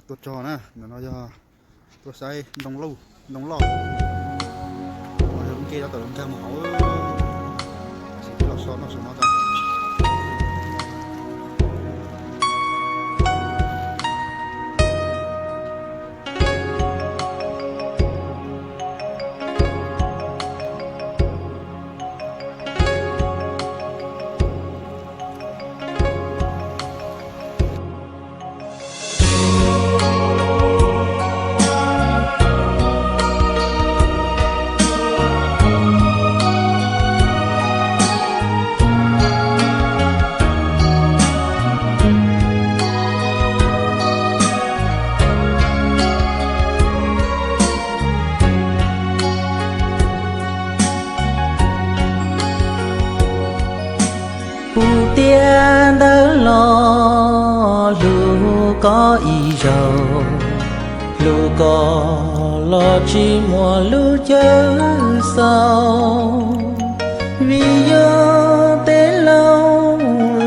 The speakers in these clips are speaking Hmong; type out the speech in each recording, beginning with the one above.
Tuaj tso na, ntawm no yog tuaj saib ntoo lauj, ntoo loj. Yog lub ncej tab tom nkag mus hauv, tsis pub los so noj saum no tau. Kuv tiav ntawv los hlub koj ib zaug, hlub koj los tsis muaj lub caij xaus, vim yog tej laus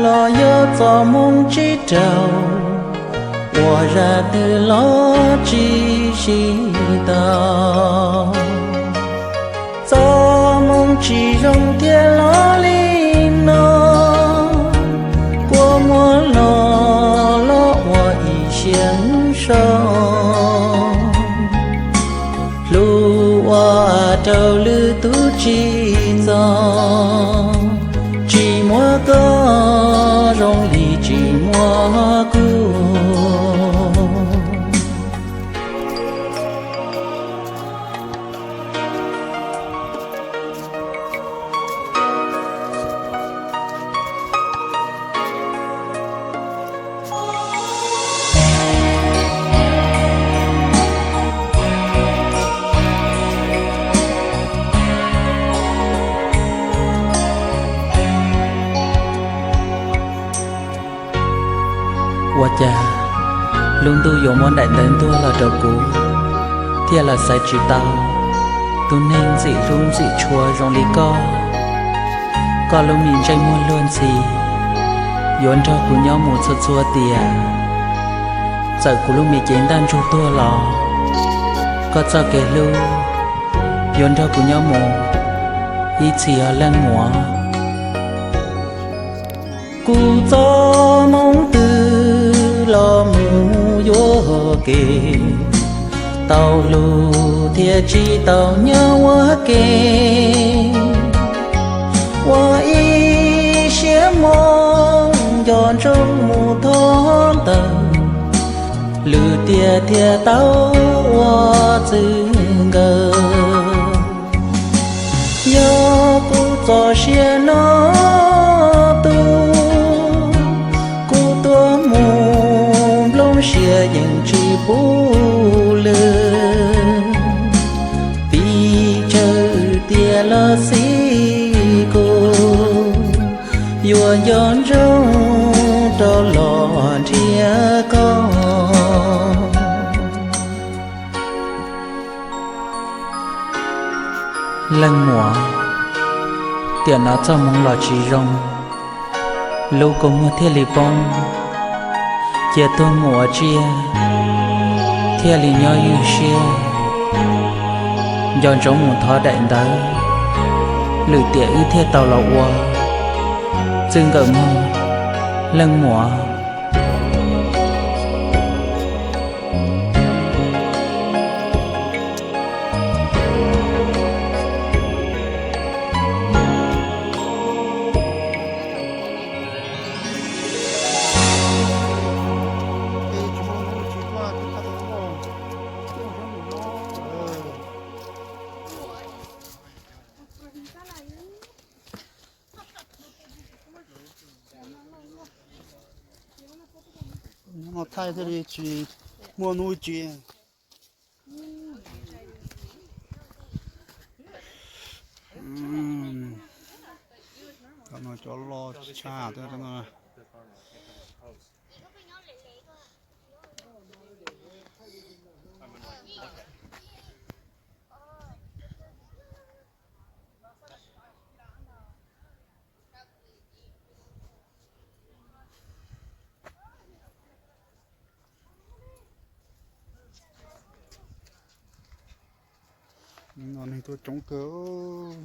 los yog txoj hmoo tsib rau, ua zaj twg los tsis sib tau. Txoj hmoo tsis zoo thiaj los li no, kua muag los los ua ib siab so. Hlub ua rau lwm tus tsis txaus, tsis muaj koj zoo li tsis muaj kuv. Ua cas lub ntuj yuav muab daim ntawv ntuag los rau kuv, thiaj los xaiv tsis tau tus neeg ntxim hlub ntxim tshua zoo li koj. Koj lub me ntsej muag luag ntxhi yuav nrog kuv nyob mus txhua txhua tiam. Txawm kuv lub me cev ntaj ntsug tuag los, koj txoj kev hlub yuav nrog kuv nyob mus ib txhis os leej muam. Kuv txoj hmoo twg los mus yuam kev, tau hlub thiaj tsis tau nyob ua ke. Ua ib siab mus nco ntsoov mus thov ntawd, lwm tiam thiaj tau ua txwv nkawd. Yog kuv txoj sia no tu, kuv tuaj mus nplooj siab yeej tsis pub lwm. Vim tsawg tiam los xij kuv, yuav nco ntsoov rov los nrhiav koj. Leej muam, tiam no txoj hmoov los tsis zoo, lub kua muag thiaj li poob, cia tuag mus ua tsiaj thiaj li nyob ywj siab. Nco ntsoov mus thov daim ntawv, lwm tiam wb thiaj tau los ua txij nkawm mog leej muam. Nyob no thaij thiaj li tsis muaj hnub tsis. Cov no cov loj tshaj thiab no. No neeg tuaj coob kawg.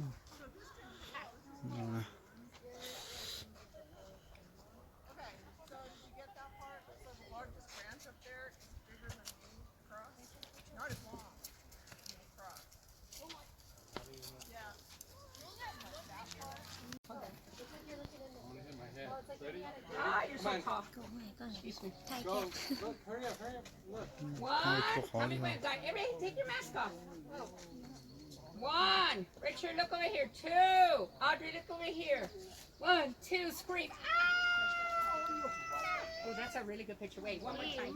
Ah, you're so tall. Excuse me. Go. Look, hurry up, hurry up. Look. One. Everybody, take your mask off. One. Richard, look over here. Two. Audrey, look over here. One, two, scream. Ah! Oh, that's a really good picture. Wait, one more time.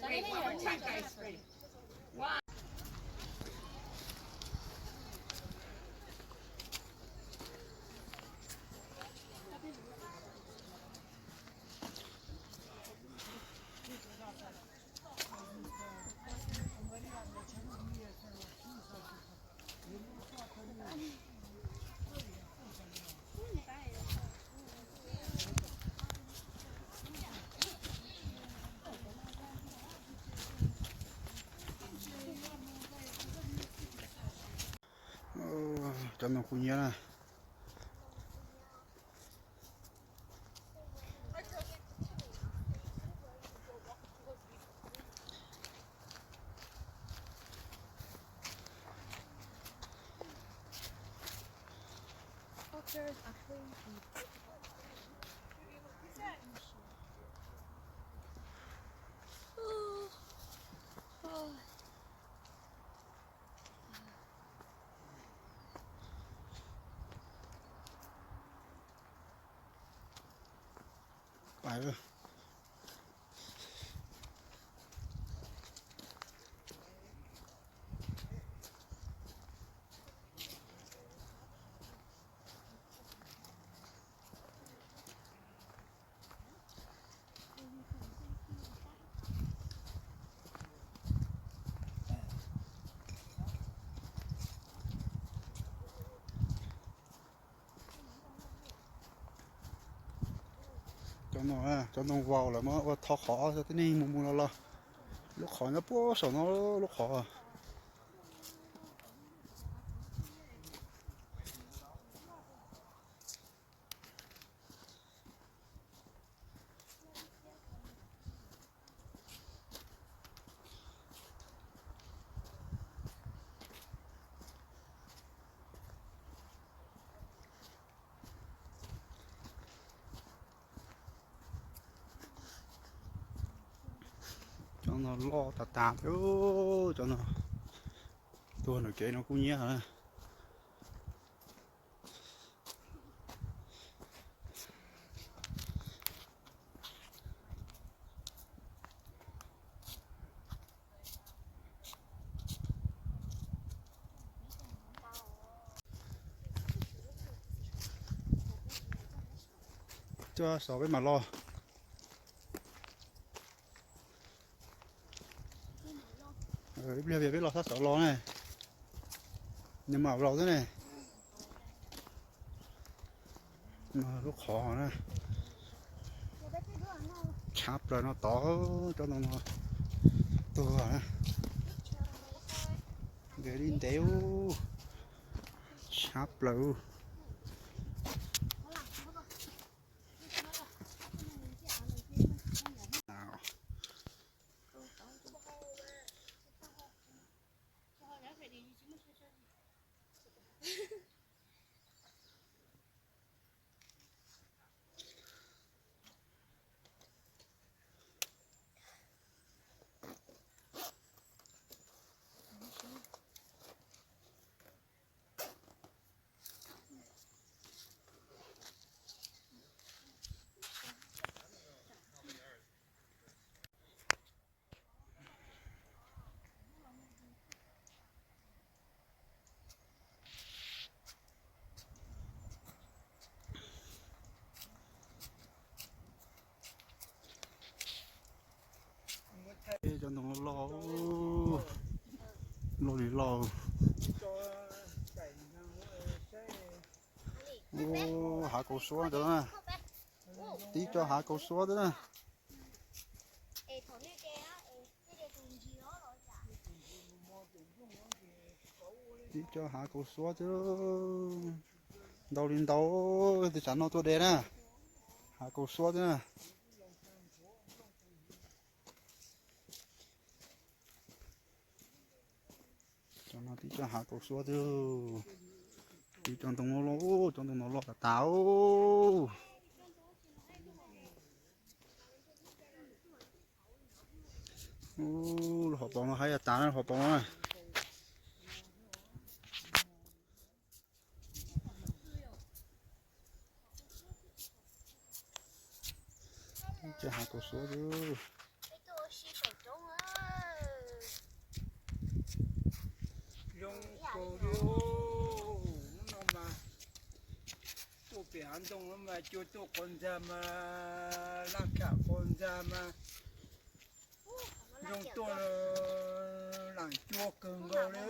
Wait, one more time, guys. Ready? One. Cov no kuj nyiab na. Cov no, cov ntoo vau lawv muab ua thov qhov tib neeg mus mus los los. Lub qhov nyob puag saum no, lub qhov. Cov no loj tas tas thiab, cov no tuag nram kev no kuj nyiab na. Coj xov peb mam los. Ib pliag peb los sab xov los ne, nws mam los xwb ne. Lub qhov na, tshab plaws no tod, cov ntoo no tuag na. Nkag li ntev, tshab plaws. Cov ntoo loj, loj li loj. Hav kaus suab ntawd na, tib co hav kaus suab ntawd na. Tib co hav kaus suab xwb, ntau li ntau, tus tsam no tuaj de na, hav kaus suab xwb na. Cov no tib co hav kaus suab xwb, tib co ntoo loj loj, cov ntoo no loj tas tas. Ub, lub hauv paus no haib tas na, lub hauv paus no na. Cov hav kaus suab xwb. Zoo kawg li, hnub no mas tuaj pem hav ntoo no mas cua tuaj quav ntxa mas, laj kham quav ntxa mas, zoo tuaj, lam cua kawg nkaus li.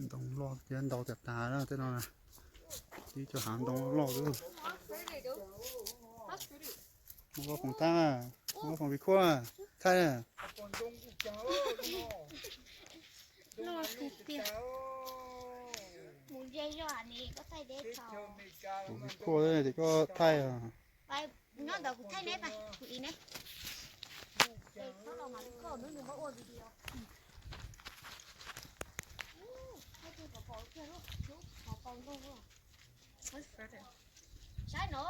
Ntoo loj thiab ntau tas tas na tej no, tib co hav ntoo loj loj xwb. Muaj pob phoom thaij, muaj pob phoom viv khuaj thaij. Tus viv khuaj ces koj thaij. Nyob ntawd kuv thaij neb pais, kuv ib neb. Txhob los mas li koj nws nws muab ua video. Saib no,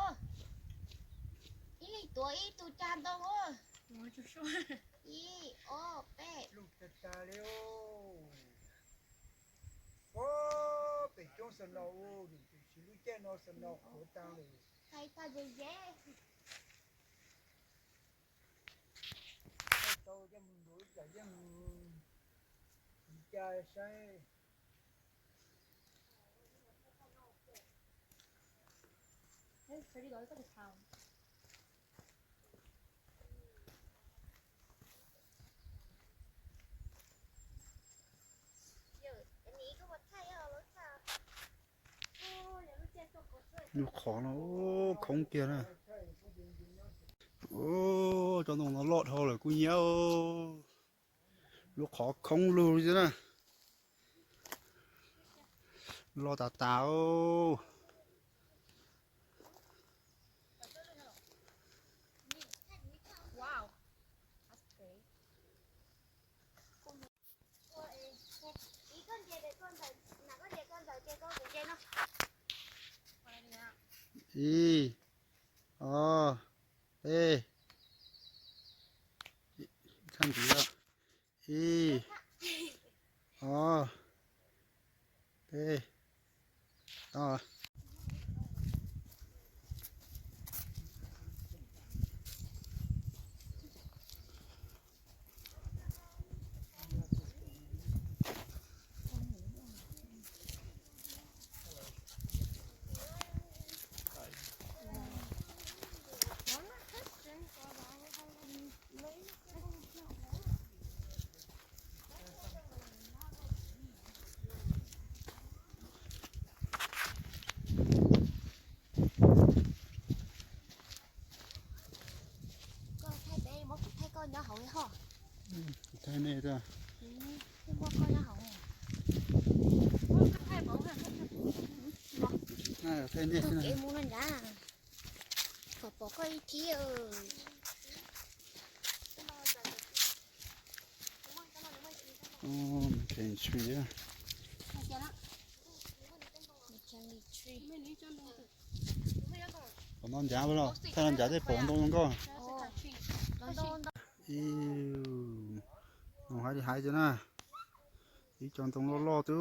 ib leeg tuav ib tug cag ntoo. Ib, ob, peb. Lug tag tag li. Pem coob snow, tiam sis lub caij no snow qhuav tag lawm. Thaij tag ze ze. Tau coj mus ntuav ib tsam yeej mus ca saib. Lub qhov no khoob kiag na. Cov ntoo no loj dhau lawm kuj nyiab. Lub qhov khoob lug li xwb na. Loj tas tas. Ib, ob, peb. Ib, ob, peb, ob. Koj thaij peb, muab kuv thaij koj nyob hauv ho. Kuv thaij nej tiag. Muab koj nyob hauv. Thaij nej xwb na. Kev mus no nrad. Kom pom koj ib thib. Nthe ntshis. Qhov no ncav los, thaij no ncav tej pom ntoo zoo nkauj. Ib, zoo hais li hais xwb na. Ib co ntoo loj loj xwb.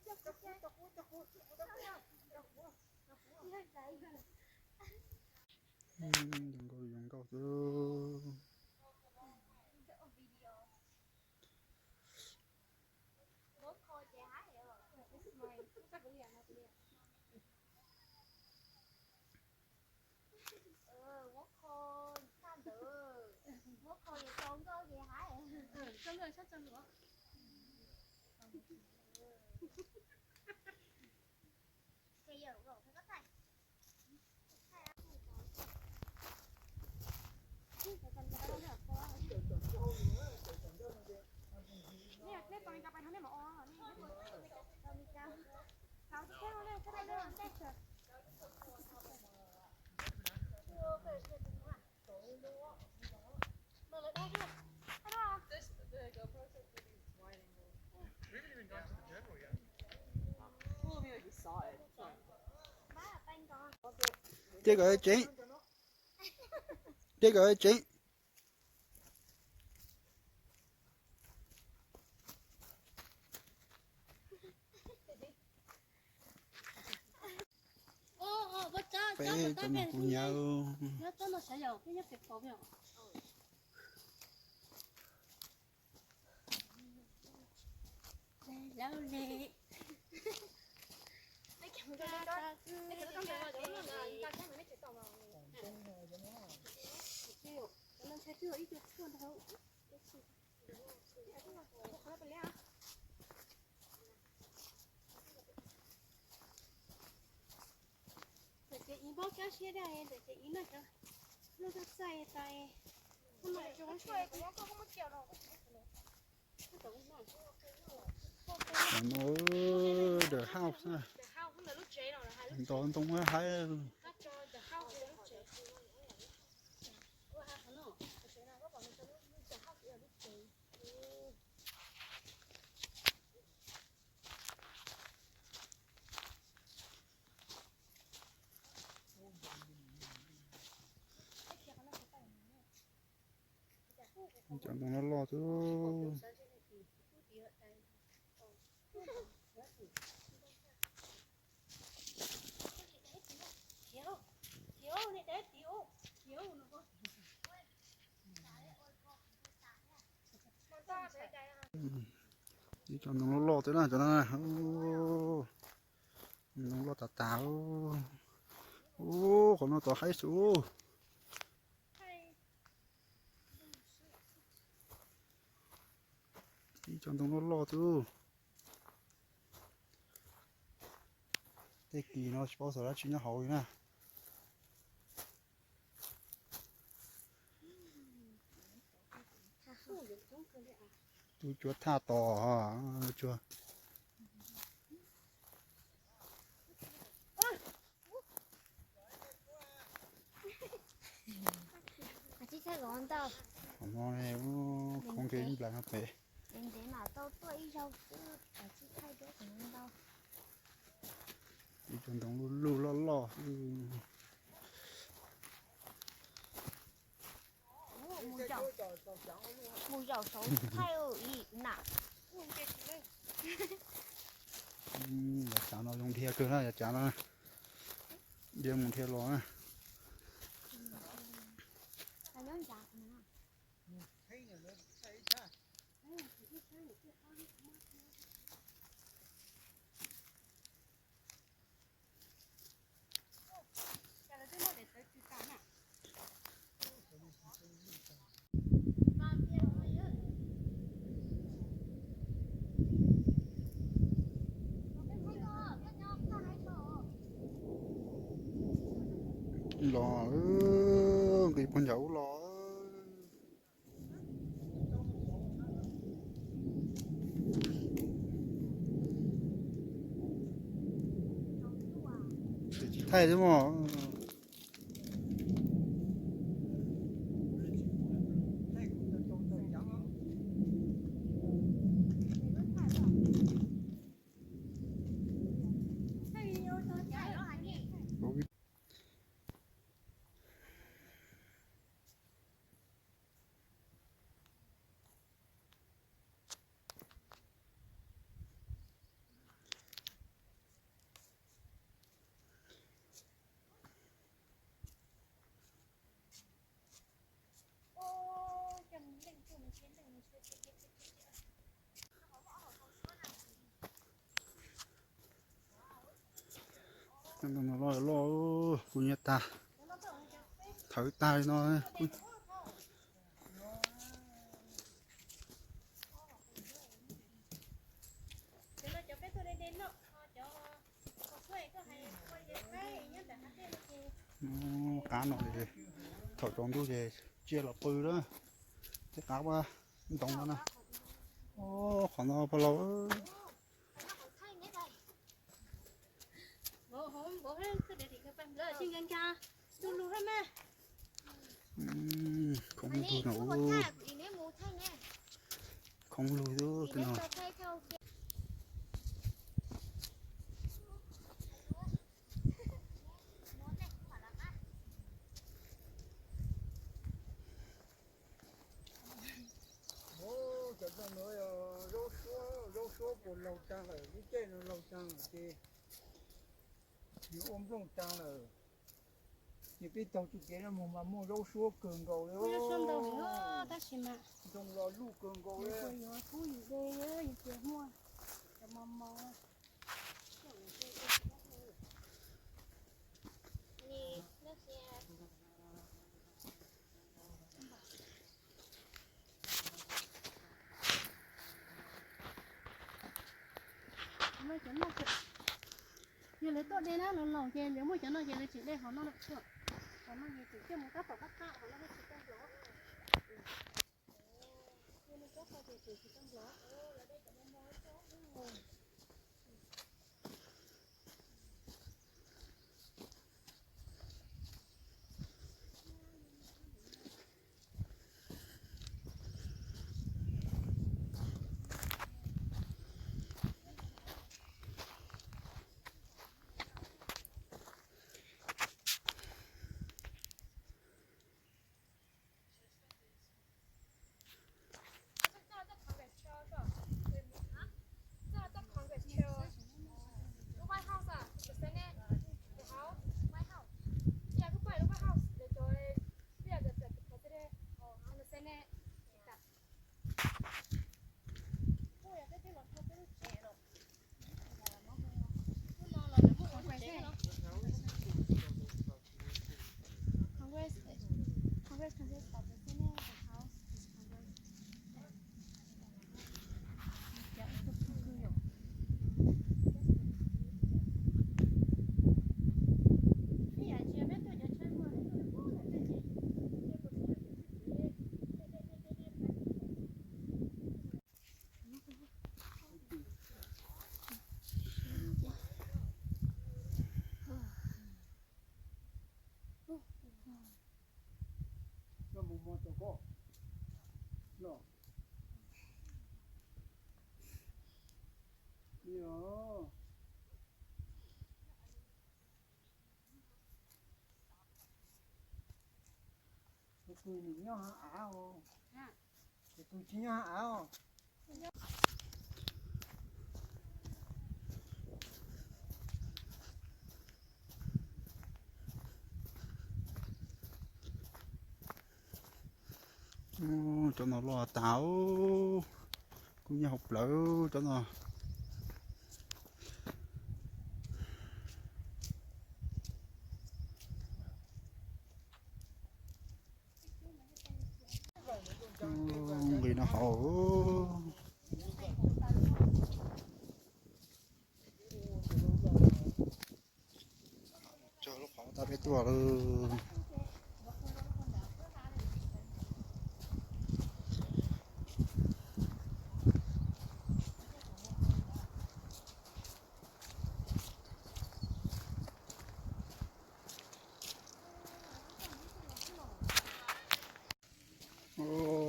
Zoo nkauj, zoo nkauj xwb. Tib kom tseeb, tib kom tseeb. Peb cov mus kuv nyav. Ntawm ces ib npaub kab siab daj, ntawm ces ib noj cov lub txaij txaij tas. The house na. Nto ntoo haib. Cov ntoo loj loj xwb. Ib cov ntoo loj loj xwb na, cov no na. Ntoo loj tas tas. Ub, qhov no tod haib xwb. Ib cov ntoo loj loj xwb. Tej kis no tsis paub xyov dab tsi nyob hauv li na. Tub cuab thaj tos, tub cuab. Qhov no ub, khoob nkees nplas no pem. Ib cov ntoo luj luj loj loj. Mus zaum saud thaij ib na. Yav cav no zoo dhia kawg na, yav cav no. Dhia mus dhia los na. Los, nqis puag ncav ub los. Tsis thaij thiab mog. Ntoo no loj loj, kuj nyuaj tag, thawv tag li no. Qab no, thaum tsaus ntuj ces tsiaj los pw lawm, tej qab ntoo no na. Qhov no pog laus. Khoob lug no, khoob lug tej no. Cov no zaub suab, zaub suab puas laug tag lawm, lub caij no laug tag lawm ces yuav ua nplooj tag lawm. Ces peb taug txoj kev no mus mas muaj zaub suab kawg nkaus li. Ntoo los luj kawg nkaus li. Yog lawv tuaj de na, lawv laus ces lawv muaj cov no ces lawv tseem de hauv no lawm. Hauv no ces tseem coj mus tab tom qab qab, hauv no tsis tau nplov. Tus kws nws nyob hauv av os. Tus kws tsis nyob hauv av os. Cov no loj tas, kuj nyob hauv plawv cov no. Nqis no hauv. Tso lub qhov tas peb tuaj lawm.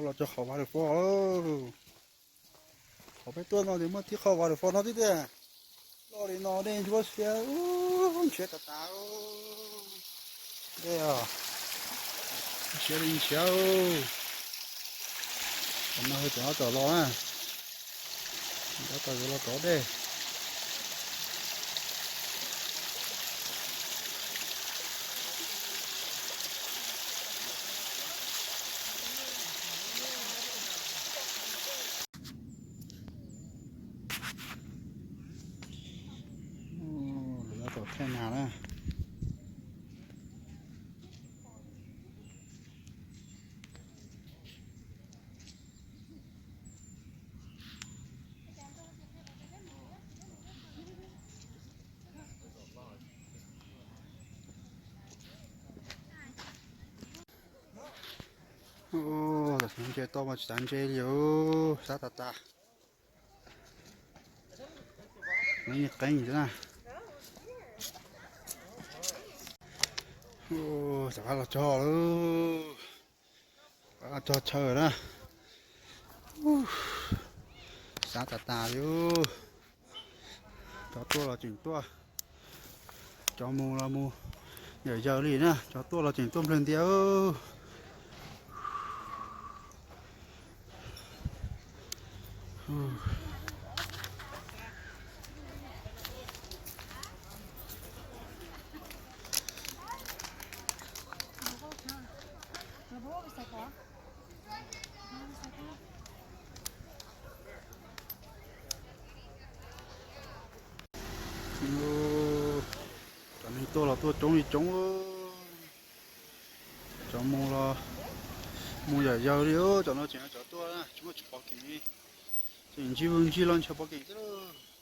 Los txog qhov waterfall. Qhov peb tuaj no ces muaj tib qho waterfall no thiab tiag. Loj li no dej ntsuab xiab, ntshiab tas tas. Dej os, ntshiab li ntshiab. Qhov no yog cov tom los na. Tab tom yuav los rov dej. Lawv tab tom thaij nas na. Ua, tam sim no ntses tau mas tsis xav ntses li, xav tas tas. Qeeb na. Ua, rov qab los txog lawm, rov qab los txog chaw na. Xav tas tas li. Cov tuaj los tseem tuaj, cov mus los mus yawm yawg li na, cov tuaj los tseem tuaj nplawg ntias. Cov neeg tuaj los tuaj coob li coob. Cov mus los mus yawm yawg li. Cov no tseem cov tuaj tsis muaj tsis pom keem li, tseem ntsib vwg ntsib los ntshaw pom keem xwb lauj.